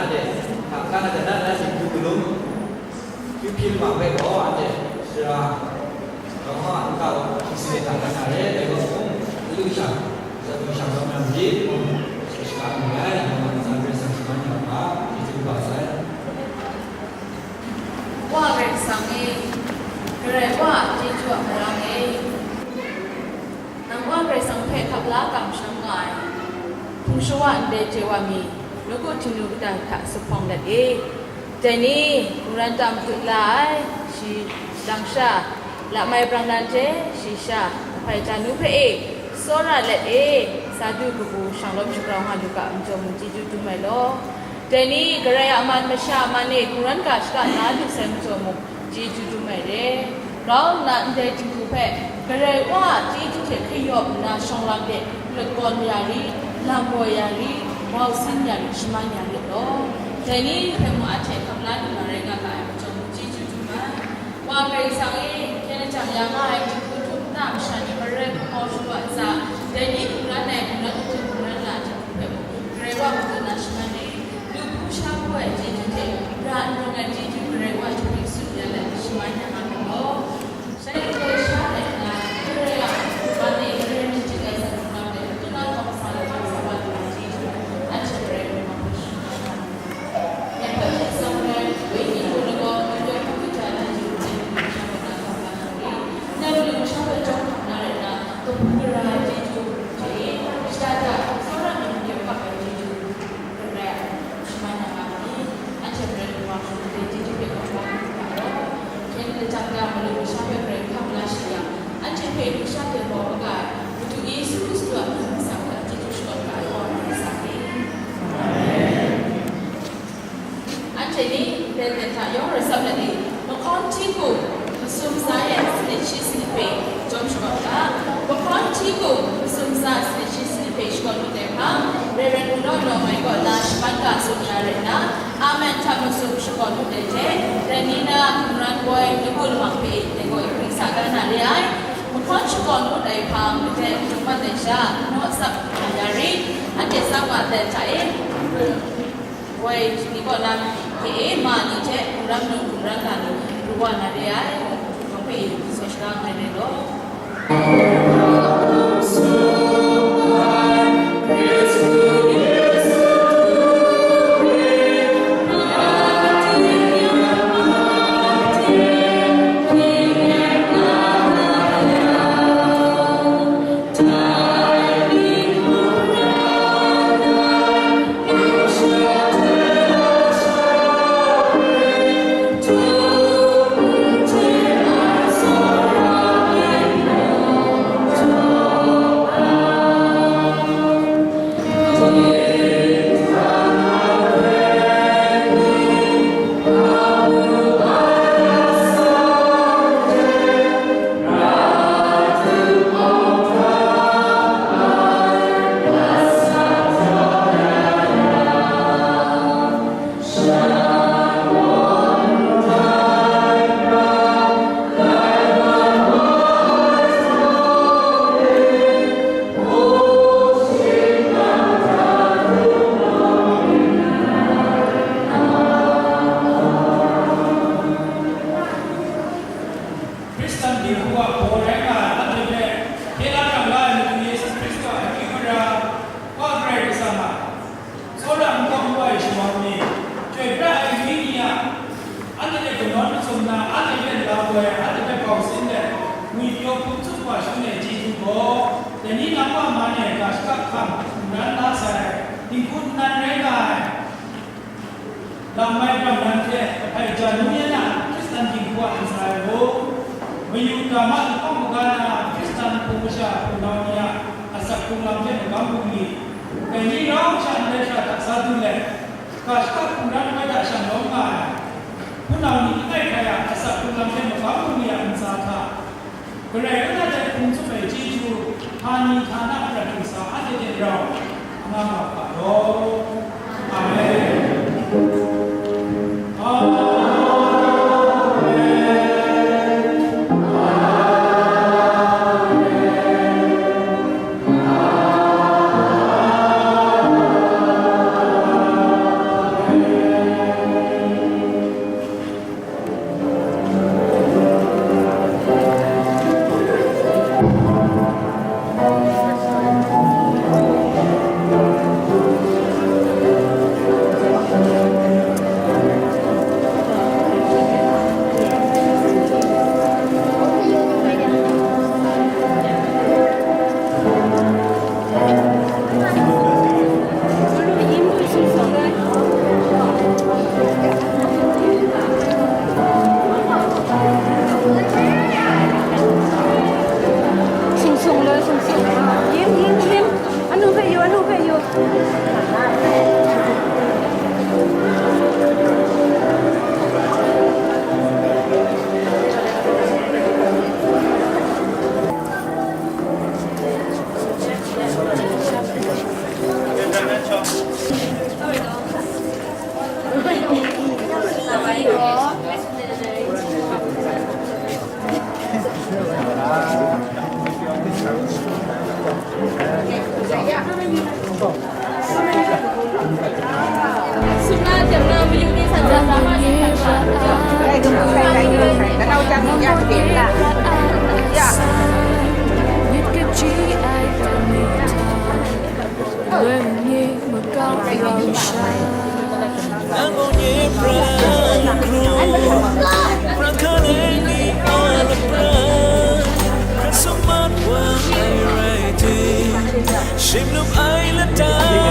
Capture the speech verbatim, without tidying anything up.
Anhte hka hkra na hta na na myit hkru galum, hpyi hpyi lama hpe gaw anhte sara, rau hkawhkam a nta gaw hpyi si ai hta na na re, dai gaw mung, alu sha, atsat du sha kau na myit mung, shayi shaga n re ai, yawng ntsa Karai Kasang shaman ya u ga, chyeju kaba sai. Wa Karai Kasang e, Karai Wa a chyeju a marang e, nang Wa Karai Kasang hpe hkap la kamsham nga ai, hpung shawa ndai chye wa mi, nawku Htingnu kata hta zuphpawng let e. Dai ni, mungran tam hkut la ai, shi lang sha, lamai brang nan hte shi sha, ahpai hta nu hpe e, tsawra let e, sa du kabu shanglawm shagrau nga lu ga, majaw mung chyeju dum ai law. Dai ni, Karai a man masha a man e, hkungran ga shaka na lu sai majaw mung, chyeju dum ai re. Grau nna ndai Htingnu hpe, Karai Wa a chyeju hte hkayawp nna shawng lam de, lagawn ya ri, lam woi ya ri, wau sin ya ri, shaman ya rit law. Dai ni hpe mung anhte hkap la lu na rai nga ga ai majaw mung, chyeju dum ai. Wa Karai Kasang e, hkyen lajang ya nga ai Htingnu htum nta masha ni marai hpung mau shawa ntsa, dai ni hkungran ai, hkungran hkungran la ai Htingnu hpe mung, Karai Wa matu na shaman e, lu hpu sha hpu ai chyeju hte, ra n rung ai chyeju Karai Wa hte mung tsun ya let, shaman ya nga mu law. Shaloi Karai sha rai nna, Karai a man e, Karai hte chyeju ai san hkungran de, matu na htawng sa lahkang sa wa lu ai chyeju, anhte Karai Wa hpe shaman ya nga mu law. Ngai hpe hte tsang rai, Wenyi hku lagaw, ngai hpe hkawhkam ja na chyeju hte, matu na htawng sa lahkang sa wa lu ai chyeju, ngai matu na htawng sa lahkang sa wa lu ai chyeju, kabu gara ai chyeju hte e, shada da, tsawra myit n kap ai chyeju, Karai, shaman ya nga myit, anhte maren lung wa hkrum ai chyeju hpe gaw, hkyen lajang ga, malu masha hpe Karai hkam la shi yang, anhte hpe lusha hte baw maga ai, Madu Yesu Hkristu a mying ntsa hta chyeju shakawn ga ai, Wa Karai Kasang e. Amen. Anhte ni, ndai hta yawng rai tsap let e, mahkawn hti hku, masum tsa e sanit shi sanit hpe jawm shakawn ga, mahkawn hti hku, masum tsa sanit shi sanit hpe shakawn lu ai hpang, rai rai hku naw naw mai kaw na shaman ga tsun ya rai nna, amen hta masum shakawn lu ai hte, dai ni na hkungran woi nawku lamang hpe dai gaw ring sa ga na re ai, mahkawn shakawn lu ai hpang, kadai hkungman ai sha, naw tsap ya ri, anhte tsap nga ai hta e, Woi, ni kaw na hte e ma ni hte hkungran mung hkungran ga ni ru wa na re ai, yawng hpe e, shaga ai rai law. Hkristan dinghku a baw rai nga ai anhte hpe hkye la hkam la ai Madu Yesu Hkristu a akyu mara, Wa Karai Kasang a tsawra n kau n wai shawa mi, chyoi pra ai gari ni a, anhte hte kanawn masum na, anhte hpe lam woi, anhte hpe bau sin let, ngwi pyaw hpung tsup wa shangun ai chyeju gaw, dai ni nang Wa man e ga shaka hkam hkungran la sai, dinghku nnan rai nga ai. Lam mai pram nan hte, ahpai jan nu yan a Hkristan dinghku a ntsa e mung, mayu dama lahkawng maga na Hkristan hpung masha hpunau ni a asak hkrung lam hte magam bungli, dai ni rau sha ndai hkra hta sa du let, ga shaka hkungran ai hta shanglawm nga ai, hpunau ni langai hkrai a asak hkrung lam hte magam bungli a ntsa hta, Karai wa na hte hpung tsup ai chyeju, htani htana prat dingsa anhte hte rau, nga nga ga law. Amen. Amen. Nang gaw nye pran hkrung, pran hkaleng ni a lapran, hkra summat wa ai rai ting, shim lum ai lata